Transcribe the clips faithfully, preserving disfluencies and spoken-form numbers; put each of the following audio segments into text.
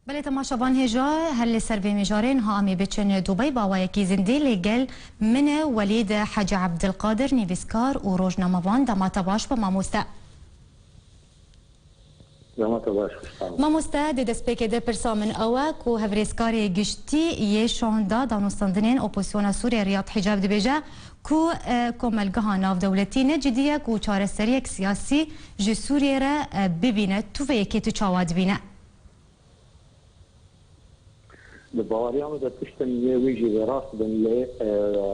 Belê temaşevan hêja, her li ser vê mijarê niha em ê biçin Dubey bi awayekî zindî. Lê gel min e Welîd Hecî Ebdilqadir, nivîskar û rojnamevan. Dema te baş be mamoste. Dema te baş, xweş. Mamoste, di destpêkê de pirsa min ew e ku hevrêzkarê giştî yê şanda danûstandinên opozisyona Sûriyê Riyad Hicab dibêje ku, e, komelgeha navdewletî ne cidî ye ku çareseriyek siyasî ji Sûriyê re, e, bibîne. Tu vê yekê tu çawa dibîne? Di baweriya min de tiştên yê wî jî wê rast bin, lê, e,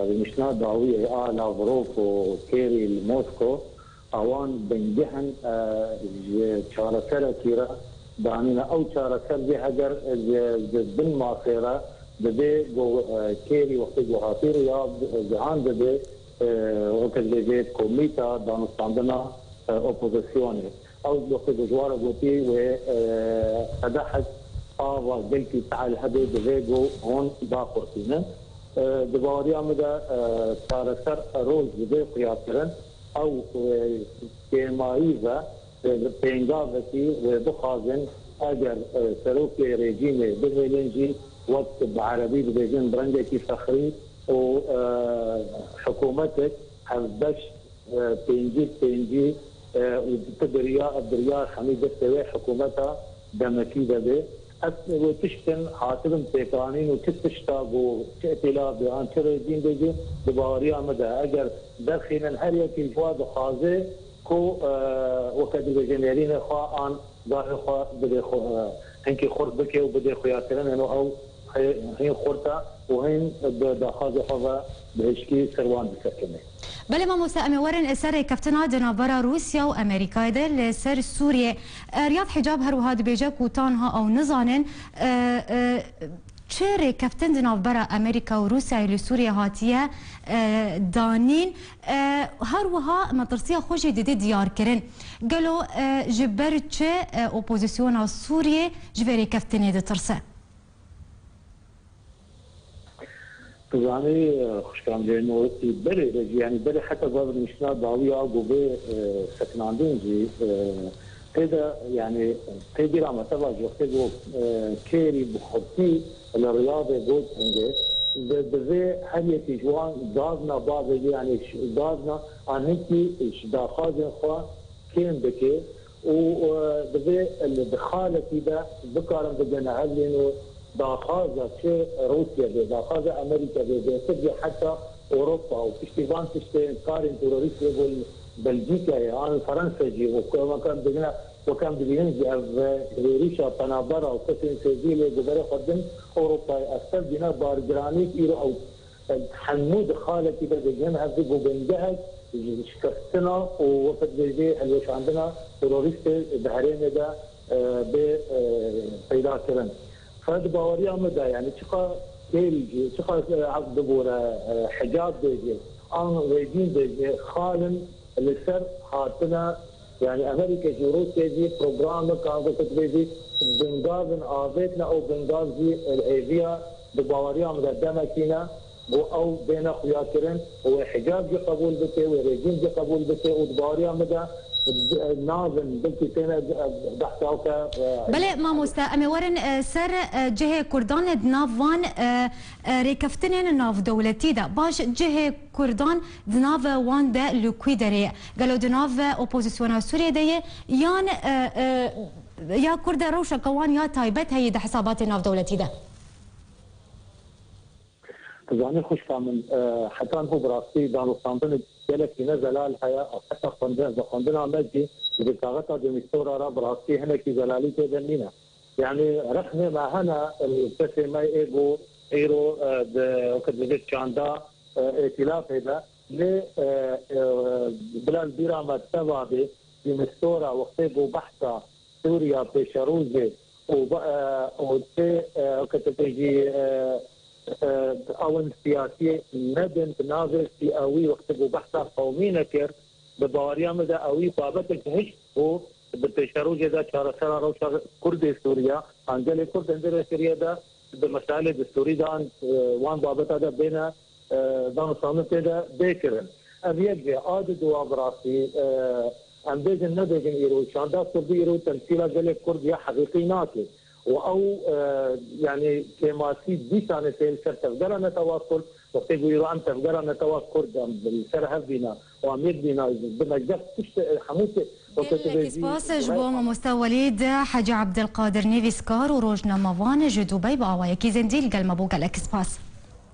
rêniştina dawiyê a Lavrov û Kerry li Mosko, ewan bingeh in, e, ji çareserekî re danîne. Ew çareser jî heger, e, ji, ji bin masê re divê ku, e, Kerry wextê ku hatî Riyad, e, gihan dibê, e, weke dibêjê komîta danûstandina, e, opozisyonê. Ew wextê ku ji wan re gotî wê, e, qedehek ava gelkî tehl hebe, divê ku hûn daxurtînin. E, di baweriya min de, e, çareser roj divê xuyakirin. Ew, e, kêmayî ve, e, pêngavekî wê bixwazin, eger, e, serokê rejîmê bihêlin jî, wek bi erebî dibêjin, bi rengekî fexrî û, e, hikûmetek hevbeş, e, pêncî bi pêncî, e, û tu biriya-, ev biryar hemî destê wê hikûmeta demekî de bê. Ev wê tiştin hatibin pêkanîn û çi tişta ku çi îtîlafê an çi rejîm bê jî di baweriya min de eger derxînin her yekî ji wan dixwaze ku, e, weke dibêje nêrînê xwe an gavê xwe bidê xwe, e, hinkî xurt bike û bidê xuyakirinê, no ew hê-, hîn xurt e û hîn bi daxwazê xwe ve bi hişkî ser wan disekine. Belê mamoste, em ê werin ser rêkeftina di navbera Rûsya û Amerîkayê de li ser Sûriyê. E, Riyad Hicab her wiha dibêje ku tanha ew nizanin, e, e, çi rêkeftin di navbera Amerîka û Rûsyayê li Sûriyê hatiye, e, danîn. E, her wiha metirsiya xwe jî didê diyarkirin. Gelo, e, ji ber çi, e, opozisyona Sûriyê ji vê rêkeftinê ditirse? Tu zanî, e, xwişka min, lê no, berê de jî, yanî berê heta va niştina dawî ya ku bê, e, sekinandin jî, e, tê de, yanî tê bîra me teva jî wextê ku, e, Kerry bi xurtî li Riyadê got hingê, di, divê her yekî ji wan gazna bavê, yanî ş-, gazna an hinkî ji daxwazên xwe kêm bike û, e, divê li, di xalekî de bikarin bigihine hev lê no daxwaza çi Rûsya bê, daxwaza Amerîka bê, bêtir jî heta Ewropa û piştî van tiştên karên terorîst lê gel Belcîkayê an Fransa jî û ku weke em digihine, weke em dibînin jî ev, e, êrîşa penabera û kesên sêvî lê guberê xwe din Ewropayê. Ev tev dîna bargiranî îro ew Hemû di xalekî de digihên hev di ku bingehek ji şikestina û weke dibêjê hilweşandina terorîstê di herêmê de, e, bê, e, peyda kirin. Fe di baweriya min de, yanî çiqa kêrî jî, çiqa, e, ev bibûre, e, hicab bê jî, an rejîm bê jî, xal in li ser hatina, yanî Amerîka jî, Rûsya jî programek, an weke dibêjî, bingavin avêtine, ew bingav jî hêviya di baweriya min de demekî ne, ku ew bêne xuyakirin û wê hicab jî qebûl bike, wê rejîm jî qebûl bike û di baweriya min de navin, belkî têne behsa weke, e, Belê mamoste, em ê werin, e, ser, e, cihê Kurdan di nav van, e, e, rêkeftinên navdewletî de. Baş, cihê Kurdan di nav wan de li kwî derê ye? Gelo di nav opozisyona Sûriyê de ye yan, e, e, ya Kurd e rewşeke wan ya taybet heye di hesabatê navdewletî de? Tu zanî xwişka min, e, heta niha bi rastî danûstandinê gelekî ne zelal heye, heta xwendin, bi xwendina me jî ji kaxeta demîstora re bi rastî hinekî zelalî tê de nîne. Yanî rexnê me hene, e, kesê me ê ku îro, e, di, weke dibêjê çanda, e, îtîlafê de, lê, e, e, bila li bîra me teva bê, demîstora wextê ku behsa Sûriya pêşerojê û ba-, e, û tê, e, weke tu bêjî, e, e, ew in siyasiyê nebin, bi navê sî-, ewî wextê ku behsa qewmî nekir, bi baweriya min de ewî babetek hişt bû, di pêşerojê de çaresera rewşa Kurdê Sûriya, an gelê Kurd ên vê rêkiriyê de, di mesailê destûrî de an, e, wan babeta de bêne, e, danûstandin tê de bê kirin. Ev yek be, a di dua bi rastî, e, em bêjin nebêjin îro, çanda Kurdî îro temsîla gelê Kurd ya heqîqî nake. û ew, e, yanî kêmasî dîsanê tê li ser tevgera Netewa Kurd, wextê ku îro em tevgera Netewa Kurd em li ser hev bîna û em yek bîna, bi mecbur tişt, e, hemû tê-, weke tu Gelekî bêjî spas ji bo mamoste Welîd Hecî Ebdilqadir, nivîskar û rojnamevan ji Dubey, bi awayekî zindî li gel me bû. Gelekî spas.